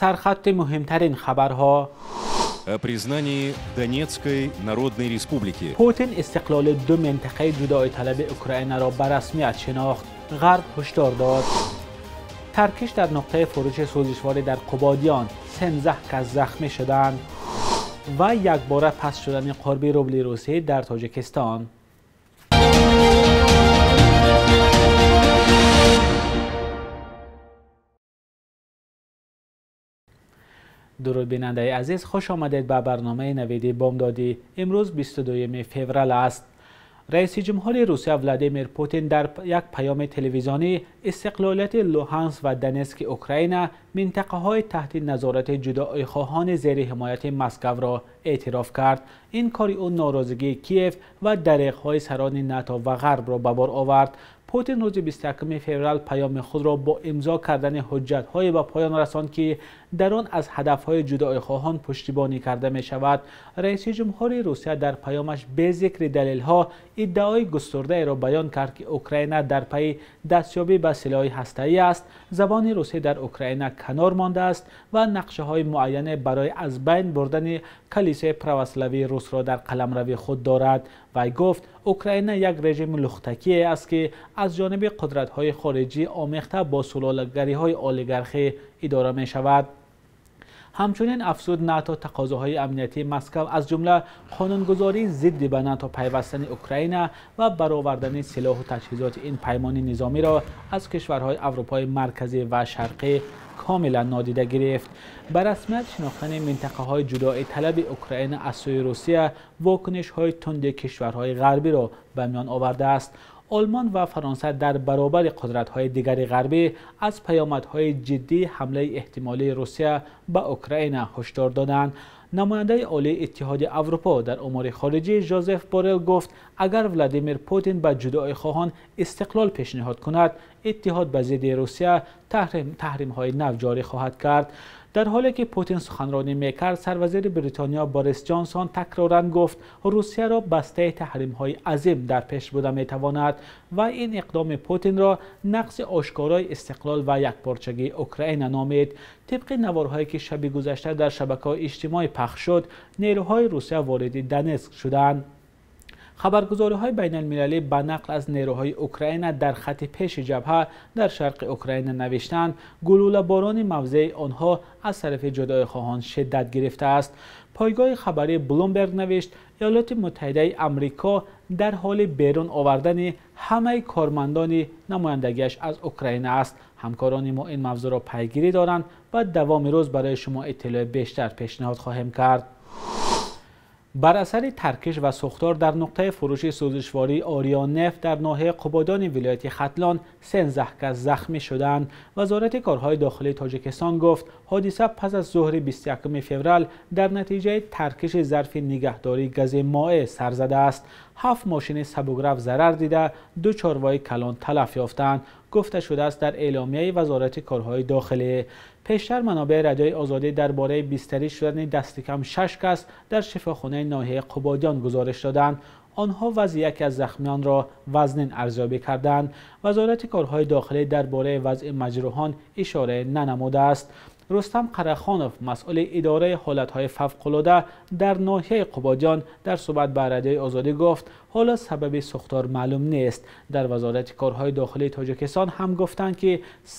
Сархати муҳимтарин хабарҳо. О признании Донецкой Народной Республики. Путин истиқлоли ду минтақаи ҷудоиталаби Украинаро ба расмият шинохт. Ғарб ҳушдор дод. Таркиш дар нуқтаи фурӯши сӯзишворӣ дар Қубодиён 13 кас захмӣ шуданд ва якбора паст шудани қурби рубли русӣ дар Тоҷикистон. Дуруд бинандаи азиз, хуш омадед ба барномаи навиди бомдодӣ. Имрӯз 22 феврал аст. Раиси ҷумҳури Русия Владимир Путин дар як паёми телевизионӣ истиқлолияти Луҳанск ва Донетски Украина, минтақаҳои таҳти назорати ҷудоихоҳони зери ҳимояти Москваро эътироф кард. Ин кори ӯ норозигии Киев ва дариқҳои сарони НАТО ва Ғарбро ба бор овард. Путин рӯзи 21 феврал паёми худро бо имзо кардани ҳуҷҷатҳое ба поён расонд, ки дар он аз ҳадафҳои ҷудоихоҳон пуштибонӣ карда мешавад. Раиси ҷумҳури Русия дар паёмаш бе зикри далелҳо иддаои густурдаеро баён кард, ки Украина дар пайи дастёбӣ ба силоҳи ҳастаӣ аст, забони русӣ дар Украина канор мондааст ва нақшаҳои муайяне барои аз байн бурдани калисои православии русро дар қаламрави худ дорад. Вай гуфт, Украина як режими лухтакие аст, ки аз ҷониби қудратҳои хориҷӣ омехта бо сулолгариҳои олигархӣ идора мешавад. Ҳамчунин афзуд, НАТО тақозоҳои амниятии Москва аз ҷумла қонунгузории зидди ба НАТО пайвастани Украина ва баровардани силоҳу таҷҳизоти ин паймони низомиро аз кишварҳои Аврупои марказӣ ва шарқӣ комилан нодида гирифт. Ба расмият шинохтани минтақаҳои ҷудоиталаби Украина аз сӯи Русия вокунишҳои тунди кишварҳои ғарбиро ба миён овардааст. Олмон ва Фаронса дар баробари қудратҳои дигари ғарбӣ аз паёмадҳои ҷиддии ҳамлаи эҳтимолии Русия ба Украина ҳушдор доданд. Намояндаи олии Иттиҳоди Аврупо дар умури хориҷӣ Жозеф Борел гуфт, агар Владимир Путин ба ҷудоихоҳон истиқлол пешниҳод кунад, иттиҳод ба зидди Русия таҳримҳои нав ҷорӣ хоҳад кард. Дар ҳоле ки Путин суханронӣ мекард, сарвазири Бритониё Борис Ҷонсон такроран гуфт, Русияро бастаи таҳримҳои азим дар пеш буда метавонад ва ин иқдоми Путинро нақси ошкорои истиқлол ва якпорчагии Украина номид. Тибқи наворҳое ки шаби гузашта дар шабакаҳои иҷтимоӣ пахш шуд, нерӯҳои Русия вориди Донетск шуданд. Хабаргузориҳои байналмилалӣ ба нақл аз нерӯҳои Украина дар хати пеши ҷабҳа дар шарқи Украина навиштанд, гулӯлаборони мавзеи онҳо аз тарафи ҷудоихоҳон шиддат гирифтааст. Пойгоҳи хабарии Блумберг навишт, Иёлоти Муттаҳидаи Амрико дар ҳоли берун овардани ҳамаи кормандони намояндагиаш аз Украина аст. Ҳамкорони мо ин мавзӯъро пайгирӣ доранд ва давоми рӯз барои шумо иттилои бештар пешниҳод хоҳем кард. Бар асари таркиш ва сӯхтор дар нуқтаи фурӯши сӯзишвории Ориённефт дар ноҳияи Қубодиёни вилояти Хатлон 13 кас захмӣ шуданд. Вазорати корҳои дохилии Тоҷикистон гуфт, ҳодиса пас аз зуҳри 21 феврал дар натиҷаи таркиши зарфи нигаҳдории гази моеъ сар задааст. 7 мошини сабукраф зарар дида, 2 чорвои калон талаф ёфтанд. Гуфта шудааст дар эъломияи Вазорати корҳои дохилӣ. Пештар манобеи Радиои Озодӣ дар бораи бистарӣ шудани дасти кам 6 кас дар шифохонаи ноҳияи Қубодиён гузориш доданд. Онҳо вазъи яке аз захмиёнро вазнин арзёбӣ карданд. Вазорати корҳои дохилӣ дар бораи вазъи маҷрӯҳон ишора нанамудааст. Рустам Қарахонов, масъули идораи ҳолатҳои фавқулода дар ноҳияи Қубодиён, дар суҳбат ба Радиои Озодӣ гуфт, ҳоло сабаби сӯхтор маълум нест. Дар Вазорати корҳои дохилии Тоҷикистон ҳам гуфтанд, ки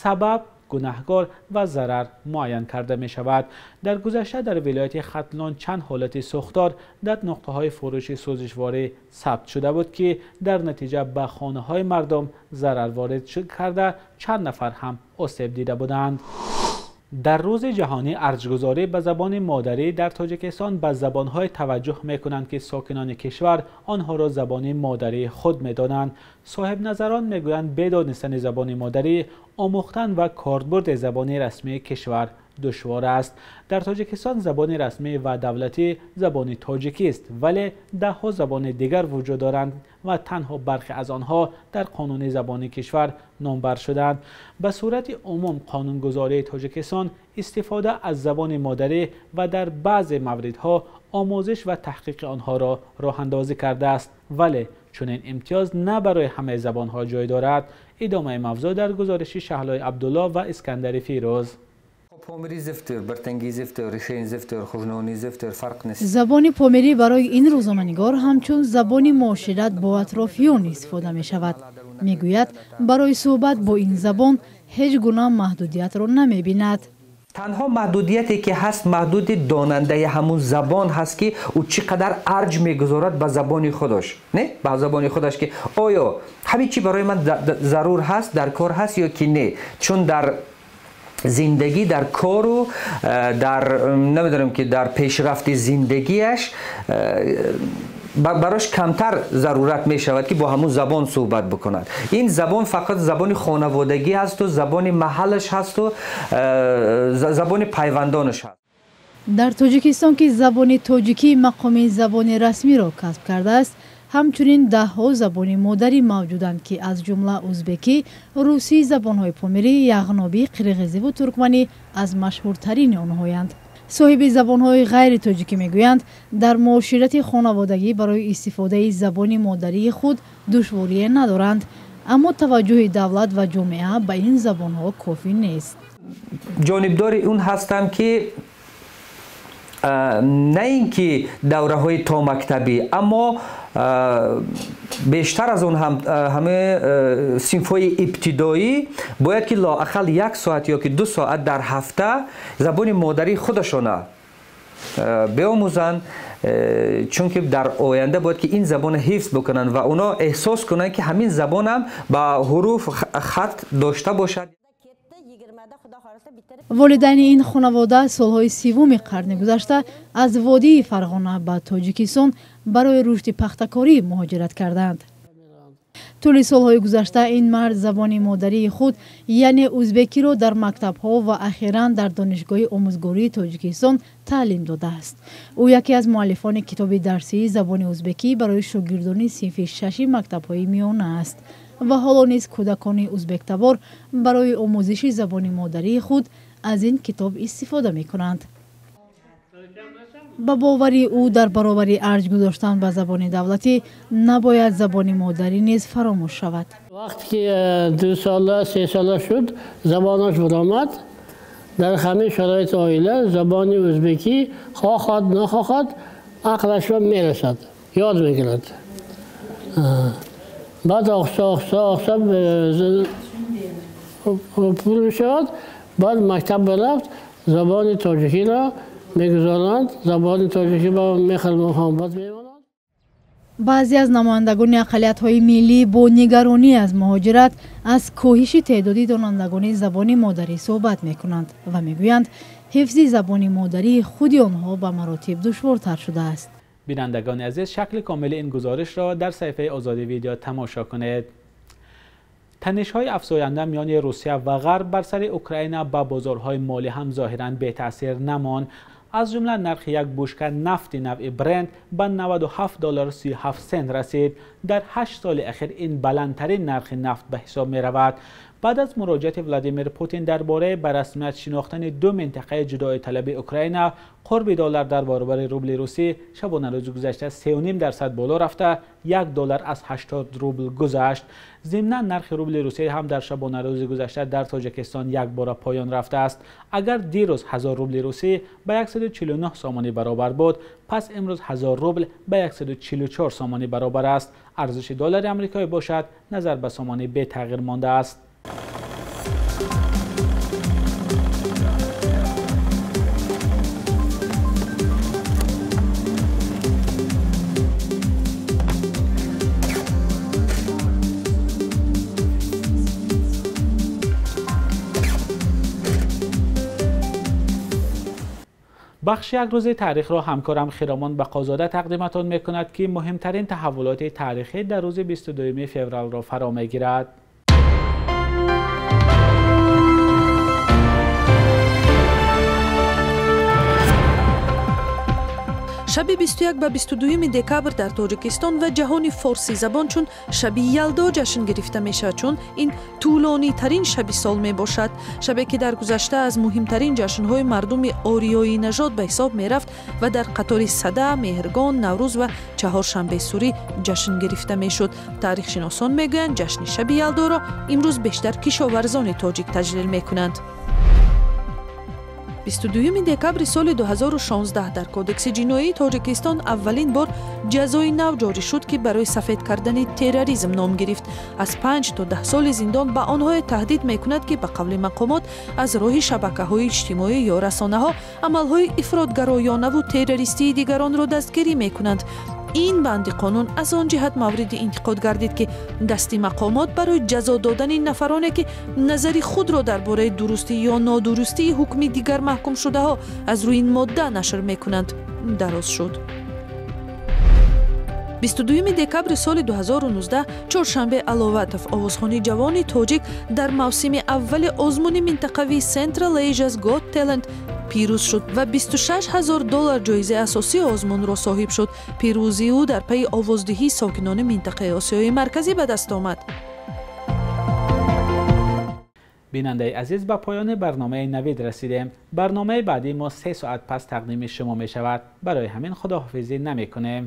сабаб, гунаҳкор ва зарар муайян карда мешавад. Дар гузашта дар вилояти Хатлон чанд ҳолати сӯхтор дар нуқтаҳои фурӯши сӯзишворӣ сабт шуда буд, ки дар натиҷа ба хонаҳои мардум зарар ворид карда, чанд нафар ҳам осеб дида буданд. Дар рӯзи ҷаҳонии арҷгузорӣ ба забони модарӣ дар Тоҷикистон ба забонҳое таваҷҷӯҳ мекунанд, ки сокинони кишвар онҳоро забони модарии худ медонанд. Соҳибназарон мегӯянд, бе донистани забони модарӣ омӯхтан ва корбурди забони расмии кишвар душвор аст. Дар Тоҷикистон забони расмӣ ва давлатӣ забони тоҷикист, вале даҳҳо забони дигар вуҷуд доранд ва танҳо бархе аз онҳо дар қонуни забони кишвар номбар шуданд. Ба сурати умум қонунгузории Тоҷикистон истифода аз забони модарӣ ва дар баъзе мавридҳо омӯзиш ва таҳқиқи онҳоро роҳандозӣ кардааст, вале чунин имтиёз на барои ҳамаи забонҳо ҷой дорад. Идомаи мавзӯъ дар гузориши Шаҳлои Абдулло ва Искандари Фирӯз. Забони помирӣ барои ин рӯзноманигор ҳамчун забони муошират бо атрофиён истифода мешавад. Мегӯяд, барои суҳбат бо ин забон ҳеҷ гуна маҳдудиятро намебинад. Танҳо маҳдудияте ки ҳаст, маҳдуди донандаи ҳамун забон ҳаст, ки ӯ чӣ қадар арҷ мегузорад ба забони худаш, не ба забони худаш, ки оё ҳамин чӣ барои ман зарур ҳаст, дар кор ҳаст ё ки не. Чун дар зиндагӣ, дар кору дар намедонам ки дар пешрафти зиндагиаш барош камтар зарурат мешавад ки бо ҳамун забон суҳбат бикунад. Ин забон фақат забони хонаводагӣ ҳасту забони маҳаллаш ҳасту забони пайвандонаш ҳаст. Дар Тоҷикистон, ки забони тоҷикӣ мақоми забони расмиро касб кардааст, ҳамчунин даҳҳо забони модарӣ мавҷуданд, ки аз ҷумла узбекӣ, русӣ, забонҳои помирӣ, яғнобӣ, қирғизиву туркманӣ аз машҳуртарини онҳоянд. Соҳиби забонҳои ғайритоҷикӣ мегӯянд, дар муоширати хонаводагӣ барои истифодаи забони модарии худ душворие надоранд, аммо таваҷҷӯҳи давлат ва ҷомеа ба ин забонҳо кофӣ нест. Ҷонибдори он ҳастам, ки на ин ки давраҳои томактабӣ, аммо бештар аз он ҳам ҳама синфҳои ибтидоӣ бояд ки лоақал як соат ё ки 2 соат дар ҳафта забони модарии худашона биомӯзанд, чунки дар оянда бояд ки ин забонро ҳифз бикунанд ва оно эҳсос кунанд, ки ҳамин забонам ба ҳуруф хат дошта бошад. Волидайни ин хонавода солҳои 30-уми қарни гузашта аз водии Фарғона ба Тоҷикистон барои рушди пахтакорӣ муҳоҷират карданд. Тӯли солҳои гузашта ин мард забони модарии худ, яъне узбекиро дар мактабҳо ва ахиран дар Донишгоҳи омӯзгории Тоҷикистон таълим додааст. Ӯ яке аз муаллифони китоби дарсии забони узбекӣ барои шогирдони синфи 6 мактабҳои миёна аст ва ҳоло низ кӯдакони узбектабор барои омӯзиши забони модарии худ аз ин китоб истифода мекунанд. Ба бовари ӯ, дар баробари арҷ гузоштан ба забони давлатӣ набояд забони модарӣ низ фаромӯш шавад. Вақте ки 2 сола, 3 сола шуд, забонаш баромад. Дар ҳамин шароити оила забони узбекӣ хоҳад нахоҳад ақлашро мерасад, ёд мегирад. Баъд оҳиста оҳиста оҳиста пур мешавад. Баъд мактаб бирафт, забони тоҷикиро мегузоранд, забони тоҷикӣ ба мехр муҳаббат мемонад. Баъзе аз намояндагони ақалиятҳои миллӣ бо нигаронӣ аз муҳоҷират, аз коҳиши теъдоди донандагони забони модарӣ суҳбат мекунанд ва мегӯянд, ҳифзи забони модарии худи онҳо ба маротиб душвортар шудааст. Бинандагони азиз, шакли комили ин гузоришро дар саҳифаи Озодӣ Видео тамошо кунед. Танишҳои афзоянда миёни Русия ва Ғарб бар сари Украина ба бозорҳои молӣ ҳам зоҳиран бетаъсир намонд. Аз ҷумла нархи як бушка нафти навъи Брент ба $97.37 расид. Дар 8 соли ахир ин баландтарин нархи нафт ба ҳисоб меравад. Баъд аз муроҷиати Владимир Путин дар бораи ба расмият шинохтани 2 минтақаи ҷудоиталаби Украина, қурби доллар дар баробари рубли русӣ шабонарӯзи гузашта 3.5% боло рафта, $1 аз 80 рубл гузашт. Зимнан нархи рубли русия ҳам дар шабонарӯзи гузашта дар Тоҷикистон якбора поён рафтааст. Агар дирӯз 1000 рубли русӣ ба 149 сомонӣ баробар буд, пас имрӯз 1000 рубл ба 144 сомонӣ баробар аст. Арзиши доллари амрикоӣ бошад назар ба сомонӣ бетағйир мондааст. Бахши як рӯзи таърихро ҳамкорам Хиромон Бақозода тақдиматон мекунад, ки муҳимтарин таҳаввулоти таърихӣ дар рӯзи 22 февралро фаро мегирад. Шаби 21 ба 22 декабр дар Тоҷикистон ва ҷаҳони форсизабон чун шаби Ялдо ҷашн гирифта мешавад, чун ин тӯлонитарин шаби сол мебошад. Шабе ки дар гузашта аз муҳимтарин ҷашнҳои мардуми ориёии нажод ба ҳисоб мерафт ва дар қатори Сада, Меҳргон, Наврӯз ва Чаҳоршанбесурӣ ҷашн гирифта мешуд. Таърихшиносон мегӯянд, ҷашни шаби Ялдоро имрӯз бештар кишоварзони тоҷик таҷлил мекунанд. 22 декабри соли 2016 дар Кодекси ҷиноии Тоҷикистон аввалин бор ҷазои нав ҷорӣ шуд, ки барои сафед кардани терроризм ном гирифт. Аз 5 то 10 соли зиндон ба онҳое таҳдид мекунад, ки ба қавли мақомот аз роҳи шабакаҳои иҷтимоӣ ё расонаҳо амалҳои ифротгароёнаву террористии дигаронро дастгирӣ мекунанд. Ин банди қонун аз он ҷиҳат мавриди интиқод гардид, ки дасти мақомот барои ҷазо додани нафароне, ки назари худро дар бораи дурустӣ ё нодурустии ҳукми дигар маҳкумшудаҳо аз рӯи ин модда нашр мекунанд, дароз шуд. 22 декабри соли 2019 Чоршанбе Аловатов, овозхони ҷавони тоҷик, дар мавсими аввали озмуни минтақавии Central Asia's Got Talent пирӯз шуд ва 26 ҳазор доллар ҷоизаи асосии озмунро соҳиб шуд. Пирӯзии ӯ дар пайи овоздиҳии сокинони минтақаи Осиёи Марказӣ ба даст омад. Бинандаи азиз, ба поёни барномаи Навид расидем. Барномаи баъдии мо 3 соат пас тақдими шумо мешавад. Барои ҳамин худоҳофизӣ намекунем.